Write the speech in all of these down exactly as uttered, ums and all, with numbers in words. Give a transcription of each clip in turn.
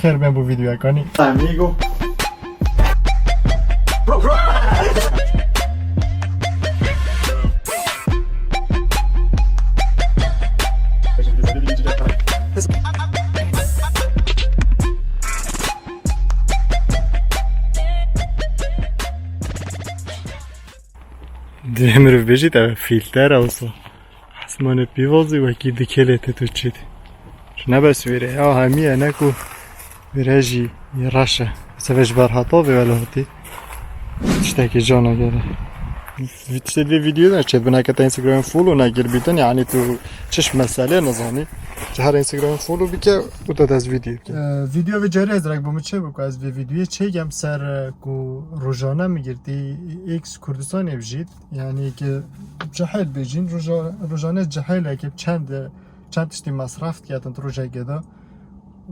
Xêr ben bu videoya kanî. Amigo. Dê mirov bêjî te filter e wisa. Esmanê pîvazî wekî dikelê te tu çît. Ji ne bes wêre ya hemî ye ne ku wêre jî yê reş e. Seve ji ber heta vê wele hatî. Tiştekî cana gere. Vî tiştê vê videoyê de çêt bineke te Instagram follow nekir bîtin, yani tu çiş meselê nizanî. Ji her Instagram follow bike û te dest video bike. Ee, video ve carê ez rek bû min çê bû ku ez vê videoyê çêkem ser, e, ku rojane min girtî X Kurdistanê bijît. Yani ki cehil bêjin, roja-, rojane cehileke çend, çend tiştî masraf diketin rojekê de.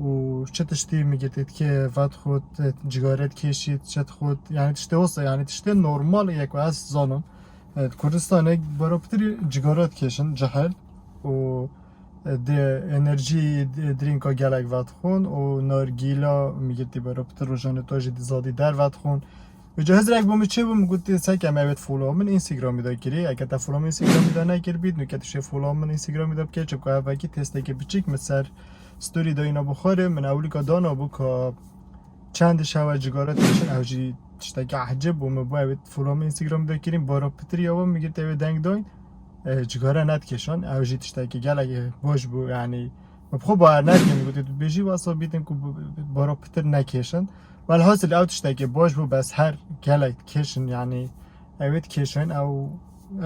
Û çi tiştî min girtî dikê vet xwe, cigare dikêşît, çi xwe, yani tiştê wisa, yani tiştê normal ye ku ez zanim. Evet, Kurdistanê baropitirî cigara dikêşin, cehil. Û, e, dê enerjî, dê drinka gelek vedixwin û nargîla min girtî baropitir rojane to jî dizadî dervedixwin. Vêca hizrek bû min çê bû, min gotî seke me wêt follow min Instagramî de kirî. Eke te follow min Instagramî de nekir bît, nuke tu şê follow min Instagramî de bike, çimka ev vekî testeke biçîk min ser story dayîna bixwarê, min ewlika dana bû ka çend şewe cigara dikêşin, ew jî tiştekî ecêb bû min, bû ew follow min Instagramî de kirîn, bara pitirî ew min girtî ew deng dayîn, e, cigara nedikêşan, ew jî tiştekî gelek, e, baş bû, yani, min bi xwe bawer nekir, min gotî, tu bêjî wesa bîtin ku b-, b-, bara pitir nekêşin. Welhasil ew tiştekî baş bû, bes her gelek dikêşin, yani, ew ê dikêşin, ew,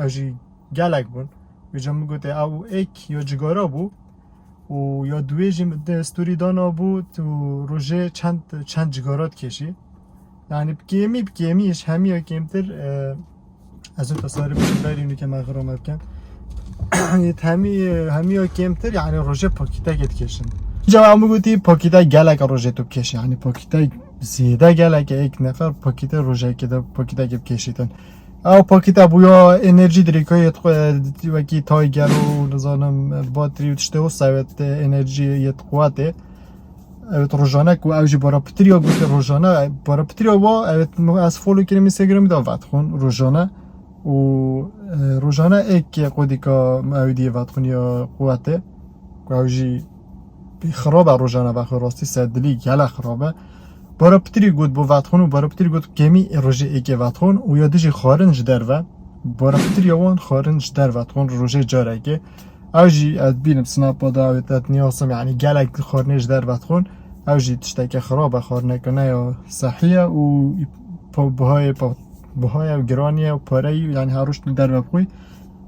ew jî gelek bûn. Vêca min gotê, ew êk ya cigara bû û ya duwê jî min dê story dana bû, tu rojê çend, çend cigara dikêşî. Yani bi kêmî, bi kêmî ji hemî ya kêmtir, e, ez ê te sarî bikim berî nûke me xirome bikin. Hemî, hemî ya kêmtir, yani rojê pakîtekê dikêşin. Cewab min gotî, pakîte gelek rojê tu bikêşî. Yani pakîte zêde gelek êk nefer pakîte rojekê de pakîtekê bikêşîtin. Ew pakîte bûya enerjî dirêka yê xwe, wekî tayger û nizanim batrî û tiştê wisa, evet, enerjî yê quwetê. Evet, rojane ku ew jî bara pitir ya gotê rojane, bara pitir ya wa, evet, ez follow kirim Instagramî de vedixwin rojane. Û, e, rojane êk qodîka ew diyê vedixwin ya quwetê. Ku ew jî xirab e rojane vexwe rastî ser dilî gele xirab e. Bara pitirî got bo vedixwin û bara pitirî got kêmî ê rojê êkê vedixwin û ya dijî xwarin ji derve. Bara pitir ya wan xwarin ji derve dixwin rojê carekê. Ew jî ez bînim snapa da ew tet niyasim, yani gelek xwarinê ji derve dixwin. Ew jî tişteke xirab e, xwarineke ne ya sehî ye û po-, bihayê po-, bihaya û giranî ye û pareyî, yani her roj li derve bixwî.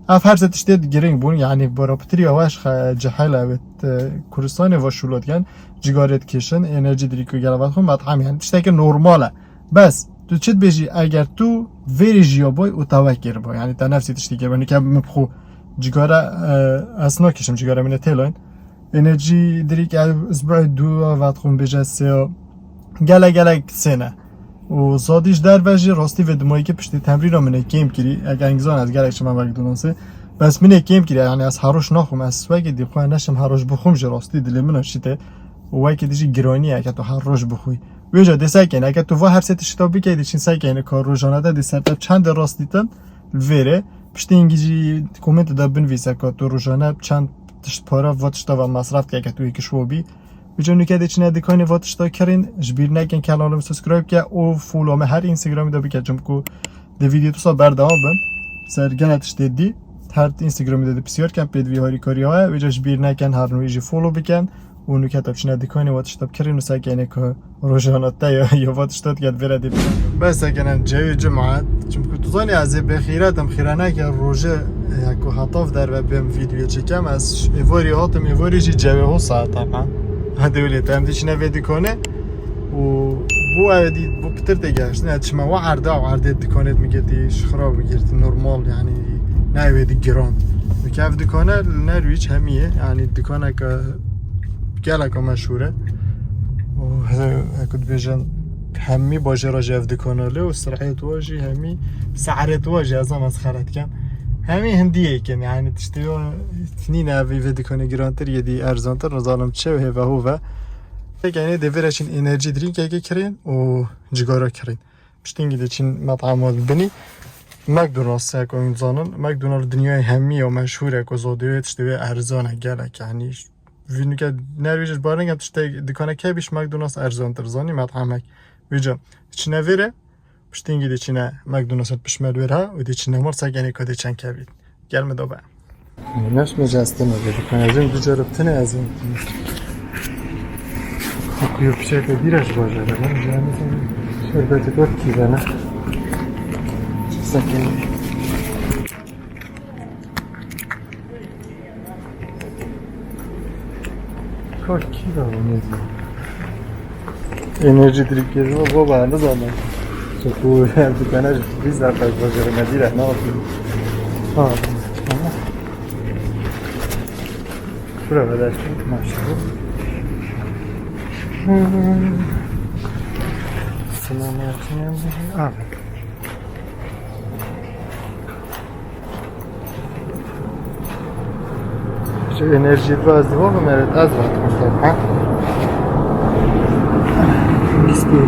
Ev her sê tiştê girîng bûn, yani bara pitirî ya weş xe-, cehel e, wê, e, Kurdistanê va şûlo dikin, cigarê dikêşin, enerjî dirî ku gele vedixwin, methem, yani tişteke normal e. Bes, tu çi dibêjî, eger tu vêrî jiya boy û te wekiribû, yani te nefsî tiştî kiribû, nike min bi xwe cigara, e, ez nakêşim, cigara min ê têlayîn. Enerjî dirîk ev isbuê du a vedixwin bêje sê a. Gelek gelek sêne. Û zadî ji derve jî rastî vê dimayîkê piştî temrîna min ê kêm kirî. Eke engizan ez gelek çima McDonald'sê. Bes min ê kêm kirî, yani ez her roj naxwim, ez wekî dî xwe neşim her roj bixwim jî rastî dilê min a şitê. Û wekî dî jî giranî ye, eke tu her roj bixwî. Wêja dê sekên, eke tu va her sê tişta bikey, dê çin sekên, ka rojane de dê ser te çend e rast dîtin, li vêrê. Piştî hingî jî komentê de binivîse ka tu rojane çend tişt para va tişta ve masraf dike, eke tu yekî şo bî. Vêca nûke dê çine dikanê va tişta kirîn, ji bîr nekin kanalê min subscribe ke û follow me her Instagramê de bike, çimku dê vîdeo tusa berdewam bin. Ser gene tiştê dî, her Instagramê de dê pisyar kem, pê divî harîkarî heye, vêca ji bîr nekin, her nû jî follow bikin. Û nûke te biçine dikanê wa tişta bikirîn û sekene ku rojana te ya, ya va tişta diket vêre dê bikin. Bes sekene cewê cumat, çimku tu zanî ez ê bêxîret im, xîreneke roje, e, ku heta derve bêm vîdyoyê çekem, ez êvarî hatim, êvarî jî cewê ho saeta me. Hadi wile te em diçine vê dikanê û bu ev dî, bu pitir tê gehiştin, ez çime wa erde, ew erdê dikanê min girtî, ji xirab min girtî, normal, yani ne wê di giran. Nûke ev dikane li Norwich hemî ye, yani dikaneke geleka meşhûr e. Û he-, hek dibêjin hemî bajêra jî ev dikana lê û sirhê tu jî hemî se'rê tu jî ez ama ez xelet kem. Hemî hindiyê kin, yani tiştê yo nîne ev vê dikanê girantir yê dî erzantir, nizanim çi hêve hove. Peki, yani, dê vêre çin energy drinkekê kirîn û cigara kirîn. Piştî hingî dê çin met'ama binî. McDonald's, e, ku hûn zanin, McDonald's dinyayê hemî ya meşhûr e, ku zadê wê tiştê wê erzan e gelek, yani, vî nuke nervêj ji bar neke tiştê dikane kebîş McDonald's erzantir, zanî, met'amek. Vêca çine vêre, piştî hingî dê çine McDonald's pişme li wêr ha û dê çine mal sekenê ku dê çend kevî. Gel min do be. Neş me castine be, dikane ezin du carib tine ezin. Kuyu pişeke dîre ji bajara, ben cahil sen şerbeti dört kî bana. Sakin. Kar kî da ne diyor? Enerji drink geliyor, baba, ne zaman? Çok bu yani bir tane biz zaten bajara ne dîre, ne yapayım? Ha, tamam. Şuraya da şimdi maşallah. Selamun aleyküm. Abi. Şu enerji biraz da var mı, Meret? Az var. Ha? Bisküvi.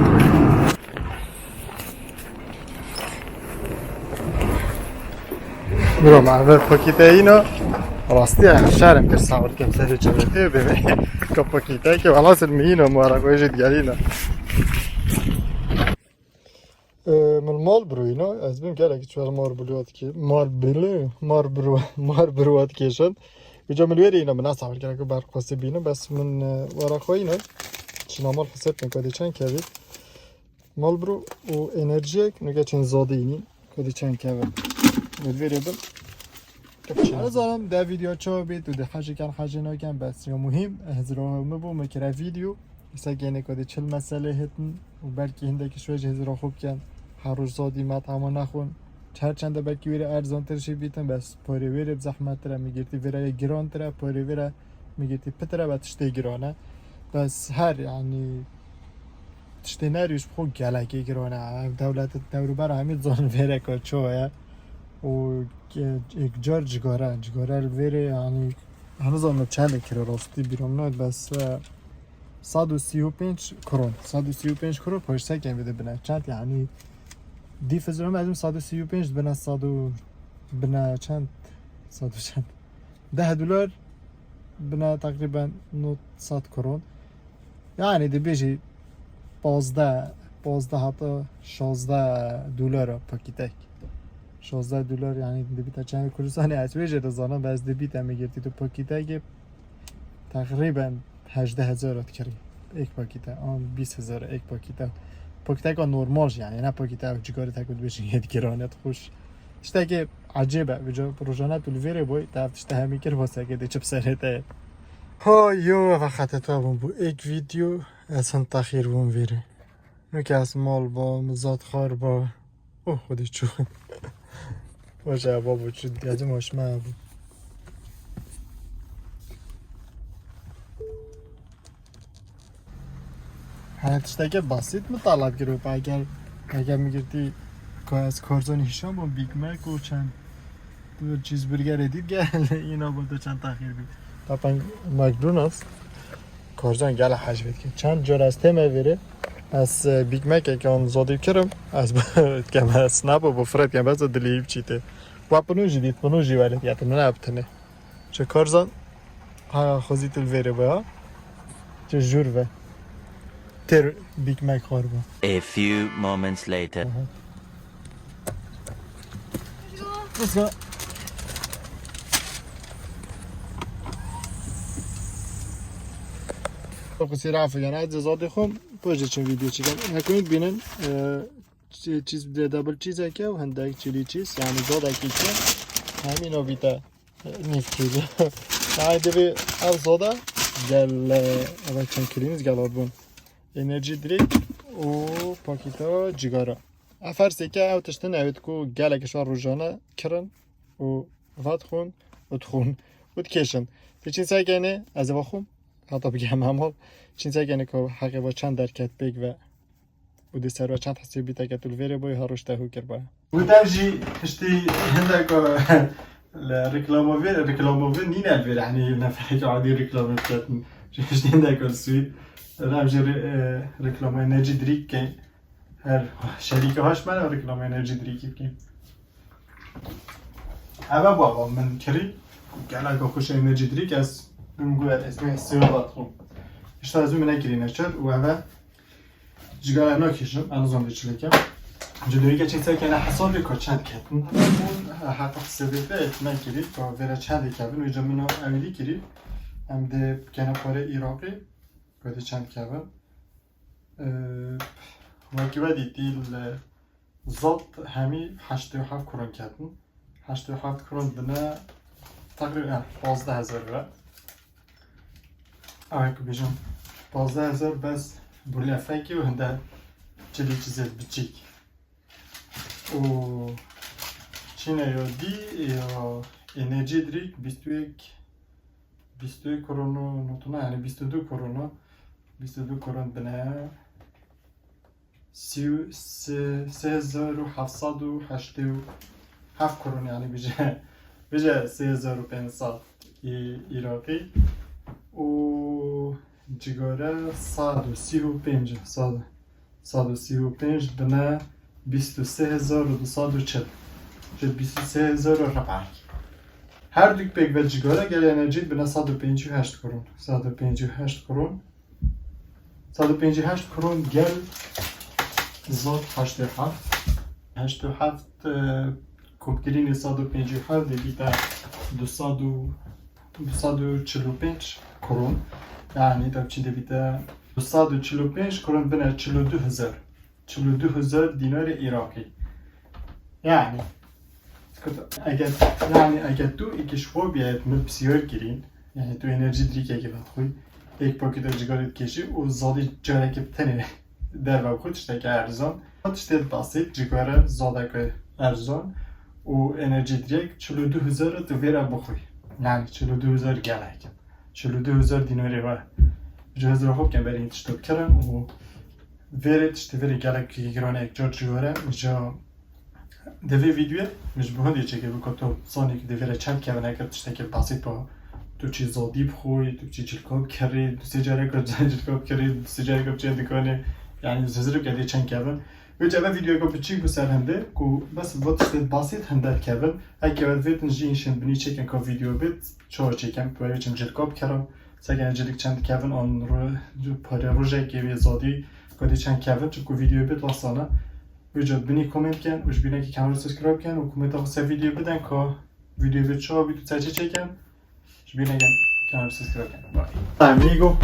Bro, ma ve pakîte îno. Rastî ya, şerm kir sawir kem serê çemetê bê. Ka pakîte ke velhasil mi îno, mara ko jî digerîno. Ee, min Marlboro îno, ez bim gelek çwer Marlboro dikê. Marlboro, Marlboro, Marlboro dikêşin. Vêca min wêrê îno, min nasawir gelek ber xwesê bîno, bes min, e, wara xwe îno. Çina mal xwesê bin, ku dê çend kevî. Marlboro û enerjiyek, nuke çend zadî nî, ku dê çend keve. Li vêrê bin. Her zalim de video çawa bêt û dê hecê ken hecê naken, bes ya muhîm, hizra min bû, min kire video. Îsa gene ku dê çil mesele hitin û belkî hindekî şû jî hizra xwe biken. Her roj zadî met'ama nexwin. Her çende belkî wêrê erzantir jî bîtin, bes parê wêrê bi zehmettir e, min girtî vêrê girantir e, parê wêrê min girtî pitir e, be tiştê giran e. Bes her, yani, tiştê nerî ji xwe gelekê giran e. Ev dewlet dewrûber hemî zanin vêreka çawa ye. Û ke-, êk car cigare, cigare li vêrê, yani, hemû zanin çendê kiro rastî bîra min nayê, bes, e, sed û sî û pênc kron. Sed û sî û pênc kron, paşteke vê de bine. Çend, yani, dîf ez ez sed û sî û pênc bine sed û, bine çend? Sed û çend? Deh dolar bine teqrîben nod sed kron. Yani dibêjî pazdeh, pazdeh heta şazdeh dolar pakîtek. Şazdeh dolar yani dibîte çend Kurdistanê ez wê jê dizanim, bes dibîte me girtî tu pakîtekê teqrîben hejdeh hezar dikirî. Êk pakîte, an bîst hezar êk pakîte. Pakîteka normal jî yani, ne pakîte ew cigara te ku dibêjin yê giran e, xweş. Tiştekê ecêb e, vêca rojane tu li vêrê boy, te ev tişte hemî kir, basekê dê çi bi serê te ye. Ha yo, ev xete te bûn bû êk video, ez hin texîr bûm vêrê. Weke ez mal ba, min zad xar ba. Oh, xwedî çû. Baş e, babo çû, diyacim hoşme bû. He, tiştekê basît min talab kir û eger, eger min girtî ka ez karzanî hişan bûm, Big Mac û çend cheeseburgerê dî gel, îna bo tu çend texîr bî. Tapan McDonald's, karzan gel hej vê dike. Çend car ez tême vêrê, ez, e, Big Mac eke an zodî kirim, ez dikem ez nabo bo fret kem, ez dilî biçî tê. Wa pinu jî dît, pinu jî welet ya, tu ne yaptine. Çi karzan? Ha, xwezî tu li vêrê be, ha? Çi jûr ve. Têr Big Mac xwar be. A few moments later. Aha. Let's go. Xwesî rafê gene, ez zadê xwe, pojê çin video çekem. Hekû bînin, e, çi-, cheese, double cheese eke û hindek chili cheese, yani zodekî ke. Hemî nobîte. Nîv kîlo. Ay divê ev zoda gel, e, eve çend kilîniz gel bûn. Enerji drink û pakîta cigara. Ev her sêke ew tiştin ew ku gelek şar rojane kirin û vedixwin û dixwin û dikêşin. Tê çîn sekene ez ê vexwim, heta bigem hemal. Çîn sekene ku heqê ve çend derket pêk ve. Û di serve çend hesê bîteke tu li vêrê boyî her roj te hû kir baya. Û dev jî piştî hindek li reklamovê, reklamovê nîne li vêrê, hani nefereke adî reklame diketin. Piştî hindek li Swîd Ev jî re-, e, reklama enerjî dirîk ke her şerîke haş me reklama enerjî dirîkî bike. Eve baba min kirî, gelek xweş enerjî dirîk ez bim gu ez me sêwa xum. İşte ez min nekirî neçer û eve cigara nakişim, en azından de çileke. Cudurî geçin ser kene hesabê ka çend ketin. Heta hesabê de etmen kirî, ka vera çend kevin, ve camina evî kirî. Hem de kene pare Iraqî, ka de çend kevin. Ee, Wekî we dîtî li zot hemî heştê û heft kuron ketin. Heştê û heft kuron dine teqrîben pazdeh hezar ve. Ew ku bêjim pazdeh hezar bes burlefekî û hinde cilî çizê biçîk. Û çîne yo dî yo enerjî dirîk bîst û yek, bîst û yek korono notuna, yani bîst û du korono, bîst û du koron bine sî û sê, sê hezar û heft sed û heştê û heft koron, yani bije, bije sê hezar û pênc sed Î-, Iraqî û cigare sed û sî û pênc, sed, sed û sî û pênc dine bîst û sê hezar û du sed û çil. Ji bîst û sê hezar û rebek. Her duk pêk ve cigare gel enerjî bine sed û pêncî û heşt kuron. Sed û pêncî û heşt kuron. Sed û pêncî û heşt kuron gel zot heştê û heft. Heştê û heft, e, komkirînê sed û pêncî û heft dê bîte du sed û, du sed û çil û pênc kuron. Yani tabii çi dê bîte du sed û çil û pênc kuron bine çil û du hezar. Çil û du hezar dînarê Iraqî. Yani, eger, yani eger tu îkî ji xwe bîyayê min pisyar kirîn, yani tu enerjî dirîkekê vedixwî, êk pakêta cigarê dikêşî û zadî careke bi tenê derve bixwî, tişteke erzan. Tiştê basît, cigare zadeke erzan û enerjî dirêk çil û du hezar tu vêre bixwî. Yani çil û du hezar gelek. Çil û du hezar dînarê we. Ji hezra xwe bikin berî tişta bikirin û vêrê tiştê vêrê gelek giran e, car cigare, ja Di vê vîdyoyê min ji bo hindê çêkir bû ku tu zanî ku divê re çend kevin heke tiştekî basît ba. Tu çi zadî bixwî, tu çi cilka bikerî, du sê careka cilka bikerî, du sê careka biçe dikanê. Yani zizirike dê çend kevin. Vêca ev vîdyoyeka biçîk bû ser hindê ku bes bo tiştê basît hinde kevin. Heke ev vêtin jî şin binî çêkin ka vîdyo bit, çawa çêkim, ku ev çim cilka bikerim. Seke cilik çend kevin an ro-, pare rojekê vê zadî ku dê çend kevin, çimku vîdyoyê bit wasana. Vêca binî komênt ken û ji bîr neke kanalê subscribe ken û komênta xwe ser vîdyoyê bidin ka vîdyoyê bê çawa bî tu çaçê çêken. Ji bîr neke kanalê subscribe ken. Bye. Amigo.